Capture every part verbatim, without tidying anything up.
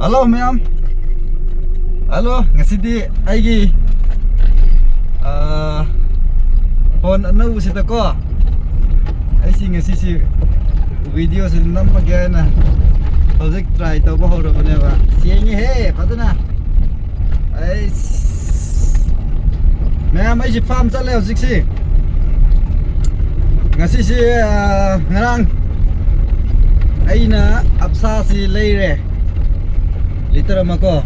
Hello ꯃꯌꯥꯝ, hello꯫ ꯉꯁꯤꯗꯤ ꯑꯩꯒꯤ, ꯑꯥ, phone ꯑꯅꯧꯕꯁꯤꯗꯀꯣ, ꯑꯩꯁꯤ ꯉꯁꯤꯁꯤ videoꯁꯤ ꯅꯝꯃꯒꯦ ꯍꯥꯏꯅ ꯍꯧꯖꯤꯛ try ꯇꯧꯕ ꯍꯧꯔꯕꯅꯦꯕ꯫ ꯁꯦꯡꯉꯤꯍꯦ ꯐꯖꯅ꯫ ꯑꯩꯁ, ꯃꯌꯥꯝ, ꯑꯩꯁꯤ farm ꯆꯠꯂꯦ ꯍꯧꯖꯤꯛꯁꯤ꯫ ꯉꯁꯤꯁꯤ, ꯑꯥ, ꯉꯔꯥꯡ ꯑꯩꯅ ꯑꯞꯁꯥꯁꯤ ꯂꯩꯔꯦ, litre ꯑꯃ ꯀꯣ꯫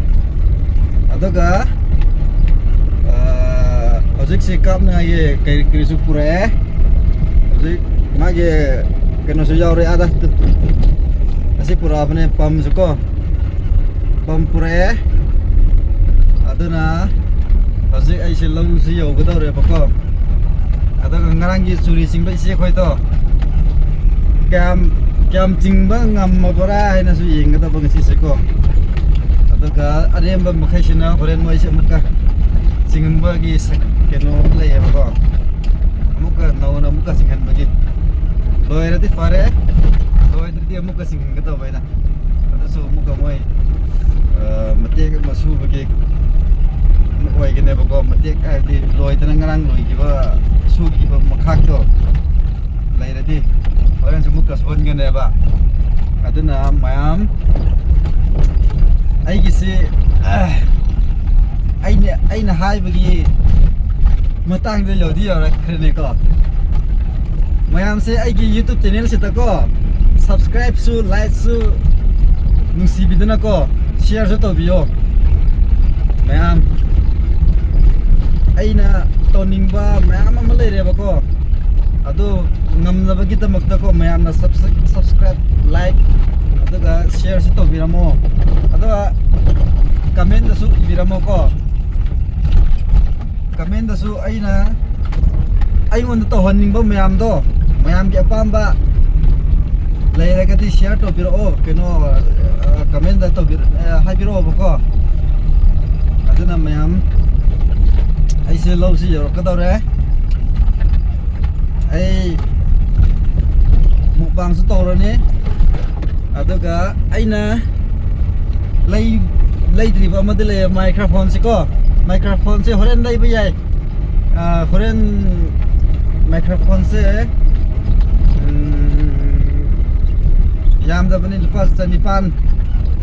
ꯑꯗꯨꯒ, ꯑꯥ, ꯍꯧꯖꯤꯛꯁꯤ ꯀꯥꯞꯅꯉꯥꯏꯒꯤ ꯀꯔꯤ ꯀꯔꯤꯁꯨ ꯄꯨꯔꯛꯑꯦ꯫ ꯍꯧꯖꯤꯛ ꯃꯥꯒꯤ ꯀꯩꯅꯣꯁꯨ ꯌꯥꯎꯔꯦ ꯑꯥꯗ꯫ ꯑꯁꯤ ꯄꯨꯔꯛꯑꯕꯅꯦ, pumpꯁꯨ ꯀꯣ꯫ Pump ꯄꯨꯔꯛꯑꯦ꯫ ꯑꯗꯨꯅ ꯍꯧꯖꯤꯛ ꯑꯩꯁꯦ ꯂꯧꯁꯤ ꯌꯧꯒꯗꯧꯔꯦꯕꯀꯣ꯫ ꯑꯗꯨꯒ ꯉꯔꯥꯡꯒꯤ ꯆꯨꯔꯤ ꯆꯤꯡꯕ ꯏꯆꯦ ꯈꯣꯏꯗꯣ ꯀꯌꯥꯝ, ꯀꯌꯥꯝ ꯆꯤꯡꯕ ꯉꯝꯃꯕ꯭ꯔꯥ ꯍꯥꯏꯅꯁꯨ ꯌꯦꯡꯒꯗꯕ ꯉꯁꯤꯁꯦꯀꯣ꯫ ꯑꯗꯨꯒ ꯑꯔꯦꯝꯕ ꯃꯈꯩꯁꯤꯅ ꯍꯣꯔꯦꯟ ꯃꯣꯏꯁꯦ ꯑꯃꯨꯛꯀ ꯆꯤꯡꯍꯟꯕꯒꯤ ꯁꯛ-, ꯀꯩꯅꯣ ꯑꯃ ꯂꯩꯌꯦꯕꯀꯣ꯫ ꯑꯃꯨꯛꯀ ꯅꯧꯅ ꯑꯃꯨꯛꯀ ꯆꯤꯡꯍꯟꯕꯒꯤ꯫ ꯂꯣꯏꯔꯗꯤ ꯐꯔꯦ, ꯂꯣꯏꯗ꯭ꯔꯗꯤ ꯑꯃꯨꯛꯀ ꯆꯤꯡꯍꯟꯒꯗꯧꯕ ꯑꯩꯅ꯫ ꯑꯗꯨꯁꯨ ꯑꯃꯨꯛꯀ ꯃꯣꯏ, ꯑ, ꯃꯇꯦꯛ ꯑꯃ ꯁꯨꯕꯒꯤ ꯑꯣꯏꯒꯅꯦꯕꯀꯣ꯫ ꯃꯇꯦꯛ ꯍꯥꯏꯕꯗꯤ ꯂꯣꯏꯗꯅ ꯉꯔꯥꯡ ꯂꯣꯏꯈꯤꯕ, ꯁꯨꯈꯤꯕ ꯃꯈꯥꯛꯇꯣ ꯂꯩꯔꯗꯤ ꯍꯣꯔꯦꯟꯁꯨ ꯑꯃꯨꯛꯀ ꯁꯨꯍꯟꯒꯅꯦꯕ꯫ ꯑꯗꯨꯅ ꯃꯌꯥꯝ, ꯑꯩꯒꯤꯁꯤ, ꯑ, ꯑꯩꯅ, ꯑꯩꯅ ꯍꯥꯏꯕꯒꯤ ꯃꯇꯥꯡꯗ ꯌꯧꯗꯤ ꯌꯧꯔꯛꯈ꯭ꯔꯦꯅꯦꯀꯣ꯫ ꯃꯌꯥꯝꯁꯦ ꯑꯩꯒꯤ YouTube channelꯁꯤꯗꯀꯣ subscribeꯁꯨ, likeꯁꯨ ꯅꯨꯡꯁꯤꯕꯤꯗꯅꯀꯣ shareꯁꯨ ꯇꯧꯕꯤꯌꯣ꯫ ꯃꯌꯥꯝ, ꯑꯩꯅ ꯇꯧꯅꯤꯡꯕ ꯃꯌꯥꯝ ꯑꯃ ꯂꯩꯔꯦꯕꯀꯣ, ꯑꯗꯨ ꯉꯝꯅꯕꯒꯤꯗꯃꯛꯇꯀꯣ ꯃꯌꯥꯝꯅ subs-, subscribe, like ꯑꯗꯨꯒ shareꯁꯨ ꯇꯧꯕꯤꯔꯝꯃꯣ꯫ ꯑꯗꯨꯒ commentꯇꯁꯨ ꯏꯕꯤꯔꯝꯃꯣꯀꯣ꯫ Commentꯇꯁꯨ ꯑꯩꯅ, ꯑꯩꯉꯣꯟꯗ ꯇꯧꯍꯟꯅꯤꯡꯕ ꯃꯌꯥꯝꯗꯣ, ꯃꯌꯥꯝꯒꯤ ꯑꯄꯥꯝꯕ ꯂꯩꯔꯒꯗꯤ share ꯇꯧꯕꯤꯔꯛꯑꯣ, ꯀꯩꯅꯣ, ꯑ, commentꯇ ꯇꯧꯕꯤꯔ-, ꯑ, ꯍꯥꯏꯕꯤꯔꯛꯑꯣꯕꯀꯣ꯫ ꯑꯗꯨꯅ ꯃꯌꯥꯝ, ꯑꯩꯁꯦ ꯂꯧꯁꯤ ꯌꯧꯔꯛꯀꯗꯧꯔꯦ꯫ ꯑꯩ mukbangꯁꯨ ꯇꯧꯔꯅꯤ꯫ ꯑꯗꯨꯒ ꯑꯩꯅ ꯂꯩ ꯂꯩꯗ꯭ꯔꯤꯕ ꯑꯃꯗꯤ ꯂꯩꯌꯦ, ꯃꯥꯏꯀ꯭ꯔꯣꯐꯣꯟꯁꯤꯀꯣ꯫ ꯃꯥꯏꯀ꯭ꯔꯣꯐꯣꯟꯁꯦ ꯍꯣꯔꯦꯟ ꯂꯩꯕ ꯌꯥꯏ꯫ ꯑ, ꯍꯣꯔꯦꯟ ꯃꯥꯏꯀ꯭ꯔꯣꯐꯣꯟꯁꯦ, ꯎꯝ, ꯌꯥꯝꯗꯕꯅꯤ, ꯂꯨꯄꯥ ꯆꯅꯤꯄꯥꯟ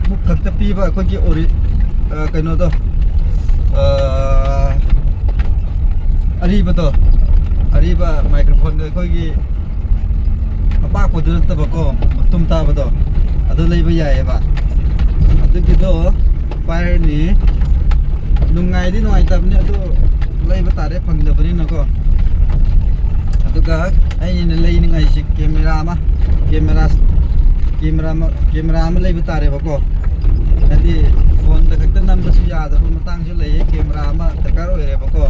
ꯃꯨꯛ ꯈꯛꯇ ꯄꯤꯕ ꯑꯩꯈꯣꯏꯒꯤ ꯑꯣꯔꯤ-, ꯑ, ꯀꯩꯅꯣꯗꯣ, ꯑ, ꯑꯔꯤꯕꯗꯣ, ꯑꯔꯤꯕ ꯃꯥꯏꯀ꯭ꯔꯣꯐꯣꯟꯗꯣ, ꯑꯩꯈꯣꯏꯒꯤ ꯑꯄꯥꯛꯄꯗꯨ ꯅꯠꯇꯕꯀꯣ, ꯃꯇꯨꯝ ꯇꯥꯕꯗꯣ, ꯑꯗꯨ ꯂꯩꯕ ꯌꯥꯏꯑꯕ꯫ ꯑꯗꯨꯒꯤꯗꯣ ꯄꯥꯏꯔꯅꯤ꯫ ꯅꯨꯡꯉꯥꯏꯗꯤ ꯅꯨꯡꯉꯥꯏꯇꯕꯅꯤ, ꯑꯗꯨ ꯂꯩꯕ ꯇꯥꯔꯦ, ꯐꯪꯗꯕꯅꯤꯅꯀꯣ꯫ ꯑꯗꯨꯒ ꯑꯩꯅ ꯂꯩꯅꯤꯡꯉꯥꯏꯁꯤ ꯀꯦꯃꯦꯔꯥ ꯑꯃ, ꯀꯦꯃꯦꯔꯥ, ꯀꯦꯃꯦꯔꯥ ꯑꯃ, ꯀꯦꯃꯦꯔꯥ ꯑꯃ ꯂꯩꯕ ꯇꯥꯔꯦꯕꯀꯣ꯫ ꯍꯥꯏꯗꯤ ꯐꯣꯟꯗ ꯈꯛꯇ ꯅꯝꯕꯁꯨ ꯌꯥꯗꯕ ꯃꯇꯥꯡꯁꯨ ꯂꯩꯌꯦ, ꯀꯦꯃꯦꯔꯥ ꯑꯃ ꯗꯔꯀꯥꯔ ꯑꯣꯏꯔꯦꯕꯀꯣ꯫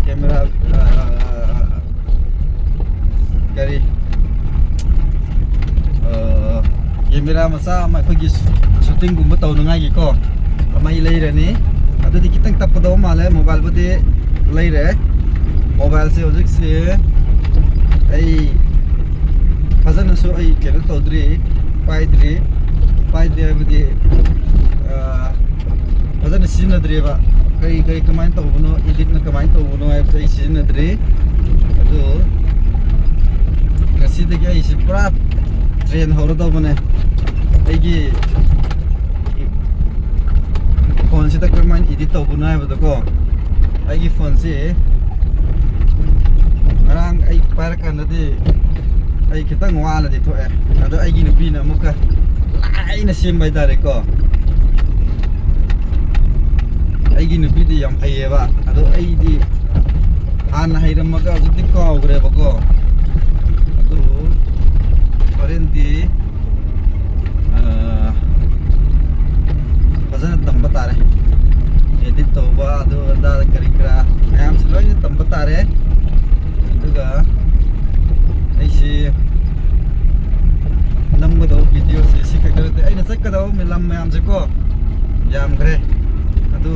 ꯀꯦꯃꯦꯔꯥ, ꯑ, ꯀꯔꯤ, ꯑ, ꯀꯦꯃꯦꯔꯥ ꯃꯆꯥ ꯑꯃ ꯑꯩꯈꯣꯏꯒꯤ ꯁꯨꯇꯤꯡꯒꯨꯝꯕ ꯇꯧꯅꯉꯥꯏꯒꯤꯀꯣ, ꯑꯃ ꯑꯩ ꯂꯩꯔꯅꯤ꯫ ꯑꯗꯨꯗꯤ ꯈꯤꯇꯪ ꯇꯞꯀꯗꯧꯕ ꯃꯥꯜꯂꯦ꯫ ꯃꯣꯕꯥꯏꯜꯕꯨꯗꯤ ꯂꯩꯔꯦ꯫ ꯃꯣꯕꯥꯏꯜꯁꯦ ꯍꯧꯖꯤꯛꯁꯦ ꯑꯩ ꯐꯖꯅꯁꯨ ꯑꯩ ꯀꯩꯅꯣ ꯇꯧꯗ꯭ꯔꯤ, ꯄꯥꯏꯗ꯭ꯔꯤ꯫ ꯄꯥꯏꯗ꯭ꯔꯤ ꯍꯥꯏꯕꯗꯤ, ꯑ, ꯐꯖꯅ ꯁꯤꯖꯤꯟꯅꯗ꯭ꯔꯤꯕ꯫ ꯀꯔꯤ ꯀꯔꯤ ꯀꯃꯥꯏꯅ ꯇꯧꯕꯅꯣ, ꯏꯗꯤꯠꯅ ꯀꯃꯥꯏꯅ ꯇꯧꯕꯅꯣ ꯍꯥꯏꯕꯁꯦ ꯑꯩ ꯁꯤꯖꯤꯟꯅꯗ꯭ꯔꯤ꯫ ꯑꯗꯨ ꯉꯁꯤꯗꯒꯤ ꯑꯩꯁꯦ ꯄꯨꯔꯥ ꯇ꯭ꯔꯦꯟ ꯍꯧꯔꯗꯧꯕꯅꯦ꯫ ꯑꯩꯒꯤ ꯐꯣꯟꯁꯤꯗ ꯀꯔꯝꯍꯥꯏꯅ ꯏꯗꯤꯠ ꯇꯧꯕꯅꯣ ꯍꯥꯏꯕꯗꯣꯀꯣ꯫ ꯑꯩꯒꯤ ꯐꯣꯟꯁꯤ ꯉꯔꯥꯡ ꯑꯩ ꯄꯥꯏꯔꯀꯥꯟꯗꯗꯤ ꯑꯩ ꯈꯤꯇꯪ ꯋꯥꯅꯗꯤ ꯊꯣꯛꯑꯦ꯫ ꯑꯗꯣ ꯑꯩꯒꯤ ꯅꯨꯄꯤꯅ ꯑꯃꯨꯛꯀ ꯂꯥꯏꯅ ꯁꯦꯝꯕ ꯍꯥꯏꯇꯥꯔꯦꯀꯣ꯫ ꯑꯩꯒꯤ ꯅꯨꯄꯤꯗꯤ ꯌꯥꯝ ꯍꯩꯌꯦꯕ, ꯑꯗꯣ ꯑꯩꯗꯤ ꯍꯥꯟꯅ ꯍꯩꯔꯝꯃꯒ ꯍꯧꯖꯤꯛꯇꯤ ꯀꯥꯎꯈ꯭ꯔꯦꯕꯀꯣ꯫ ꯑꯗꯨ ꯍꯣꯔꯦꯟꯗꯤ, ꯑ, ꯐꯖꯅ ꯇꯝꯕ ꯇꯥꯔꯦ꯫ ꯏꯗꯤꯠ ꯇꯧꯕ, ꯑꯗꯨ ꯑꯗꯥ ꯀꯔꯤ ꯀꯔꯥ ꯃꯌꯥꯝꯁꯤ ꯂꯣꯏꯅ ꯇꯝꯕ ꯇꯥꯔꯦ꯫ ꯑꯗꯨꯒ ꯑꯩꯁꯤ ꯅꯝꯒꯗꯧꯕ ꯚꯤꯗꯤꯑꯣꯁꯦ ꯁꯤ ꯈꯛꯇ ꯅꯠꯇꯦ, ꯑꯩꯅ ꯆꯠꯀꯗꯧꯕ ꯂꯝ ꯃꯌꯥꯝꯁꯦꯀꯣ ꯌꯥꯝꯈ꯭ꯔꯦ꯫ ꯑꯗꯨ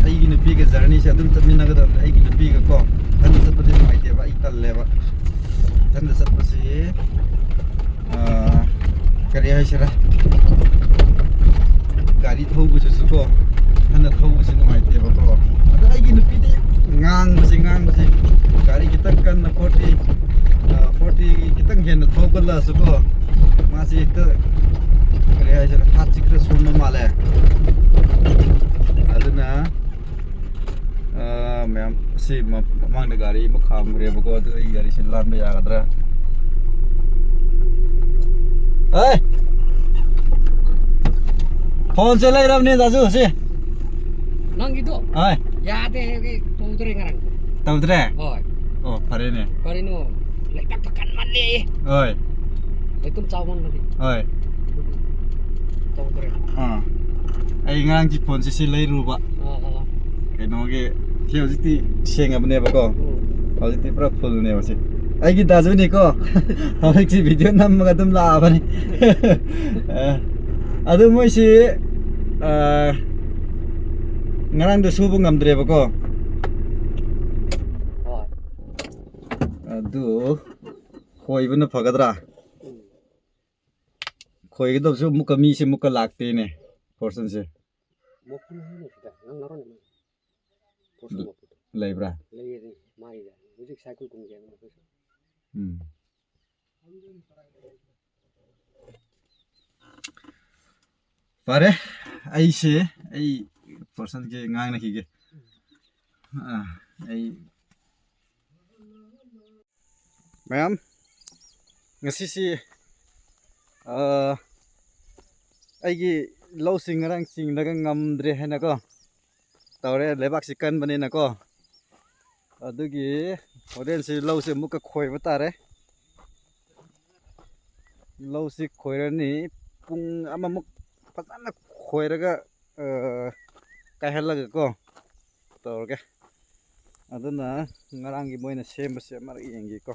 ꯑꯩꯒꯤ ꯅꯨꯄꯤꯒ ꯖꯔꯅꯤꯁꯦ ꯑꯗꯨꯝ ꯆꯠꯃꯤꯟꯅꯒꯗꯕꯅꯦ꯫ ꯑꯩꯒꯤ ꯅꯨꯄꯤꯒꯀꯣ ꯏꯊꯟꯗ ꯆꯠꯄꯗꯤ ꯅꯨꯡꯉꯥꯏꯇꯦꯕ, ꯑꯩ ꯇꯜꯂꯦꯕ꯫ ꯏꯊꯟꯗ ꯆꯠꯄꯁꯤ, ꯑꯥ, ꯀꯔꯤ ꯍꯥꯏꯁꯤꯔꯥ, ꯒꯥꯔꯤ ꯊꯧꯕꯁꯤꯁꯨ ꯀꯣ, ꯏꯊꯟꯗ ꯊꯧꯕꯁꯤ ꯅꯨꯡꯉꯥꯏꯇꯦꯕꯀꯣ꯫ ꯑꯗꯣ ꯑꯩꯒꯤ ꯅꯨꯄꯤꯗꯤ ꯉꯥꯡꯕꯁꯤ, ꯉꯥꯡꯕꯁꯤ, ꯒꯥꯔꯤ ꯈꯤꯇꯪ ꯀꯟꯅ forty, ꯑ, forty ꯈꯤꯇꯪ ꯍꯦꯟꯅ ꯊꯧꯒꯠꯂꯛꯑꯁꯨ ꯀꯣ, ꯃꯥꯁꯤ ꯍꯦꯛꯇ, ꯀꯔꯤ ꯍꯥꯏꯁꯤꯔ, ꯍꯥꯠꯁꯤ ꯈꯔ ꯁꯣꯟꯕ ꯃꯥꯜꯂꯦ꯫ ꯑꯗꯨꯅ, ꯑ, ꯃꯌꯥꯝ, ꯁꯤ ꯃ-, ꯃꯃꯥꯡꯗ ꯒꯥꯔꯤ ꯑꯃ ꯈꯥꯝꯈ꯭ꯔꯦꯕꯀꯣ, ꯑꯗꯨ ꯑꯩ ꯒꯥꯔꯤꯁꯤ ꯂꯥꯟꯕ ꯌꯥꯒꯗ꯭ꯔꯥ? ꯑꯦ! ꯐꯣꯟꯁꯦ ꯂꯩꯔꯕꯅꯦ, ꯗꯥꯁꯨ, ꯁꯤ꯫ ꯅꯪꯒꯤꯗꯣ? ꯍꯣꯏ꯫ ꯌꯥꯗꯦ, ꯑꯩ ꯇꯧꯗ꯭ꯔꯦ ꯉꯔꯥꯡ꯫ ꯇꯧꯗ꯭ꯔꯦ? ꯍꯣꯏ꯫ ꯑꯣ, ꯐꯔꯦꯅꯦ꯫ ꯀꯔꯤꯅꯣ? ꯂꯩꯕꯥꯛꯇ ꯀꯟꯃꯜꯂꯦ꯫ ꯍꯣꯏ꯫ ꯂꯩꯇꯨꯝ ꯆꯥꯎꯃꯟꯕꯒꯤ꯫ ꯍꯣꯏ꯫ ꯑꯗꯨꯒꯤ ꯇꯧꯗ꯭ꯔꯦ꯫ ꯑꯥ꯫ ꯑꯩ ꯉꯔꯥꯡꯒꯤ ꯐꯣꯟꯁꯦ ꯁꯤ ꯂꯩꯔꯨꯕ꯫ ꯑꯥ, ꯑꯥ, ꯑꯥ꯫ ꯀꯩꯅꯣꯒꯤ, ꯁꯤ ꯍꯧꯖꯤꯛꯇꯤ ꯁꯦꯡꯉꯕꯅꯦꯕꯀꯣ꯫ ꯎꯝ꯫ ꯍꯧꯖꯤꯛꯇꯤ ꯄꯨꯔꯥ ꯐꯨꯜꯅꯦꯕ ꯁꯤ꯫ ꯑꯩꯒꯤ ꯗꯥꯖꯨꯅꯤꯀꯣ꯫ ꯍꯧꯖꯤꯛꯁꯤ ꯚꯤꯗꯤꯑꯣ ꯅꯝꯃꯒ ꯑꯗꯨꯝ ꯂꯥꯛꯑꯕꯅꯤ꯫ ꯑ, ꯑꯗꯨ ꯃꯣꯏꯁꯤ, ꯑ, ꯉꯔꯥꯡꯗꯣ ꯁꯨꯕ ꯉꯝꯗ꯭ꯔꯦꯕꯀꯣ꯫ ꯍꯣꯏ꯫ ꯑꯗꯨ ꯈꯣꯏꯕꯅ ꯐꯒꯗ꯭ꯔꯥ? ꯎꯝ꯫ ꯈꯣꯏꯒꯗꯕꯁꯨ ꯑꯃꯨꯛꯀ ꯃꯤꯁꯦ ꯑꯃꯨꯛꯀ ꯂꯥꯛꯇꯦꯅꯦ, ꯐꯣꯔꯁꯟꯁꯦ꯫ ꯃꯄꯨ ꯍꯥꯏꯅ ꯁꯤꯗ ꯉꯥꯡꯅꯔꯣꯅꯦ꯫ ꯐꯣꯔꯁꯟ ꯃꯄꯨꯗꯣ꯫ ꯂꯩꯕ꯭ꯔꯥ? ꯂꯩꯌꯦ, ꯃꯥꯒꯤꯗ꯫ ꯍꯧꯖꯤꯛ ꯁꯥꯏꯀꯜ ꯀꯨꯝꯒꯦ ꯍꯥꯏꯕ ꯃꯄꯨꯁꯨ꯫ ꯎꯝ꯫ ꯐꯔꯦ, ꯑꯩꯁꯦ, ꯑꯩ ꯐꯣꯔꯁꯟꯒꯤ ꯉꯥꯡꯅꯈꯤꯒꯦ꯫ ꯑꯥ, ꯑꯩ ꯃꯌꯥꯝ, ꯉꯁꯤꯁꯤ, ꯑ, ꯑꯩꯒꯤ ꯂꯧꯁꯤꯡ ꯉꯔꯥꯡ ꯆꯤꯡꯂꯒ ꯉꯝꯗ꯭ꯔꯦ ꯍꯥꯏꯅꯀꯣ ꯇꯧꯔꯦ, ꯂꯩꯕꯥꯛꯁꯤ ꯀꯟꯕꯅꯤꯅꯀꯣ꯫ ꯑꯗꯨꯒꯤ ꯍꯣꯔꯦꯟꯁꯤ ꯂꯧꯁꯤ ꯑꯃꯨꯛꯀ ꯈꯣꯏꯕ ꯇꯥꯔꯦ꯫ ꯂꯧꯁꯤ ꯈꯣꯏꯔꯅꯤ, ꯄꯨꯡ ꯑꯃꯃꯨꯛ ꯐꯖꯅ ꯈꯣꯏꯔꯒ, ꯑ, ꯀꯥꯏꯍꯜꯂꯒꯀꯣ ꯇꯧꯔꯒꯦ꯫ ꯑꯗꯨꯅ ꯉꯔꯥꯡꯒꯤ ꯃꯣꯏꯅ ꯁꯦꯝꯕꯁꯦ ꯑꯃꯔꯛ ꯌꯦꯡꯒꯦꯀꯣ꯫